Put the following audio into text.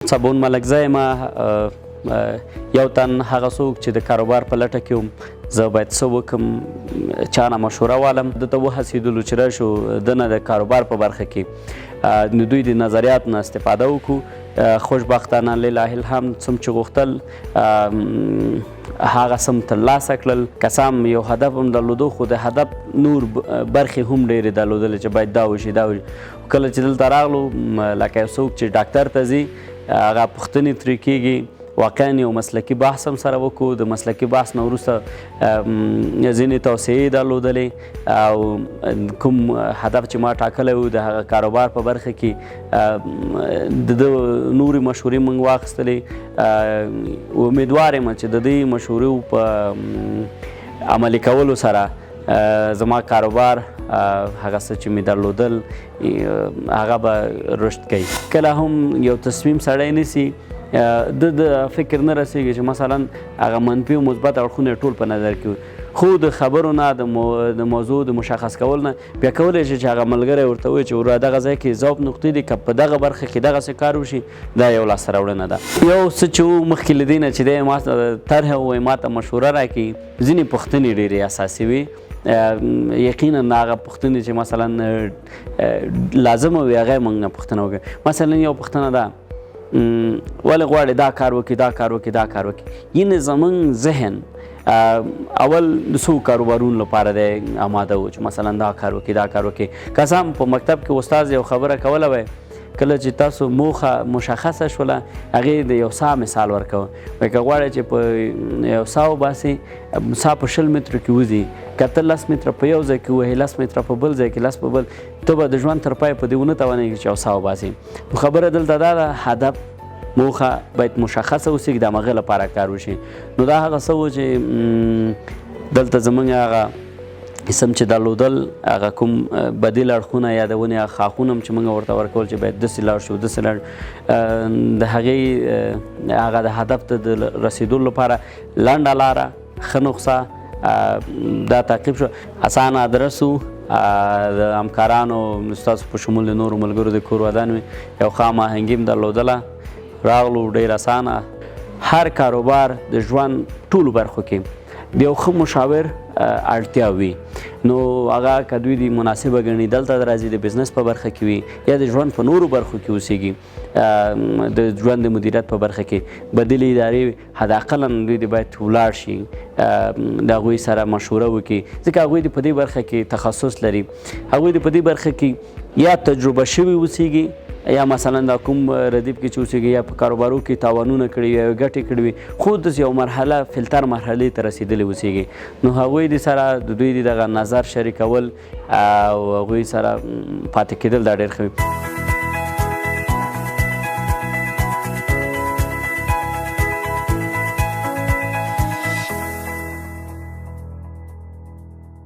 سبون ملکزی یم، یو تن هغه څوک چې د کاروبار په لټه کې وم، زه باید څه وکم، چا نه مشوره والم. ده ته وهڅېدلو چې راشو دنه د کاروبار په برخه کې د دوی د نظریات نه استفاده وکړو. خوشبختانه لله الحمد څم چې غوښتل هغه سم ترلاسه کړل. که څه هم یو هدف هم درلودو، خو د هدف نور برخې هم ډېرې درلودلې چې باید دا وشي، دا وشي. کله چې دلته راغلو، لکه یو څوک چې ډاکټر ته ځي، هغه پوښتنې ترې کېږي، واقعا یو مسلکي بحث هم سره وکړو. د مسلکي بحث نه وروسته ځینې توصیې درلودلې او کوم هدف چې ما ټاکلی و د هغه کاروبار په برخه کې د ده نورې مشورې موږ واخیستلې. امیدوار یم چې د دې مشورو په عملي کولو سره زما کاروبار هغه څه چې مې درلودل هغه به رشد کوي. کله هم یو تصمیم سړی نیسي، د فکر نه رسېږي چې مثلا هغه منفي او مثبت اړخونه ټول په نظر کې وي، خو د خبرو نه د موضوع د مشخص کول نه بیا کولی شي چې هغه ملګری ورته ووایي چې وروره دغه ځای کې ضعف نقطې دي، که په دغه برخه کې دغسې کار وشي دا یو لاسته راوړنه ده. یو څه چې و مخکې له دې نه چې دی ما ته طرحه ووایي، ما ته مشوره راکړي، ځینې پوښتنې ډېرې اساسي وي. یقینا هغه پوښتنې چې مثلا لازمه وي هغه موږ نه پوښتنه وکړي. مثلا یو پوښتنه ده، ولې غواړې دا کار وکړي، دا کار وکړي، دا کار وکړي؟ یعنې زمونږ ذهن اول د څو کاروبارونو لپاره دی آماده و چې مثلا دا کار وکړي، دا کار وکړي. که څه هم په مکتب کې استاد یو خبره کوله، وایي کله چې تاسو موخه مشخصه شوله، هغې د یو سا مثال ورکوه، وایي که غواړې چې په یو سا وباسې، سا په 20 مترو کې وځي، که ته 10 متره په یو ځای کې ووهې، 10 متره په بل ځای کې، 10 په بل، ته به د ژوند تر پایه په دې ونه توانېږي چې یو سا وباسې. نو خبره دلته دا ده، هدف موخه باید مشخصه اوسي، د همغې لپاره کار وشي. نو دا هغه څه و چې دلته زمونږ هغه قسم چې درلودل، هغه کوم بدیل اړخونه یا د ونې هغه ښاخونه هم چې موږ ورته ورکول چې باید داسې لاړ شو، داسې لاړ، د هغې هغه د هدف ته د رسېدو لپاره لنډه لاره، ښه نسخه دا تعقیب شو. اسانه ادرس و، د همکارانو ستاسو په شمول د نورو ملګرو د کور ودان وي، یو ښه هماهنګي هم درلودله، راغلو ډېر اسانه. هر کاروبار د ژوند ټولو برخو کې د یو ښه مشاور اړتیا وي، نو هغه که دوی دې مناسبه ګڼي دلته راځي، د بزنس په برخه کې وي یا د ژوند په نورو برخو کې اوسېږي، د ژوند د مدیریت په برخه کې بدیلې ادارې وي، حداقلا دوی دې باید ولاړ شي، د هغوی سره مشوره وکړي، ځکه هغوی دې په دې برخه کې تخصص لري، هغوی دې په دې برخه کې یا تجربه شوي اوسېږي، یا مثلا دا کوم ردیف کې چې اوسېږي یا په کاروبارو کې تاوانونه کړي یا ګټې کړې وي، خو داسې یو مرحله فلتر مرحلې ته رسېدلې اوسېږي، نو هغوی دې سره د دوی دې دغه نظر شریکول او هغوی سره پاتې کېدل دا ډېر ښه وي.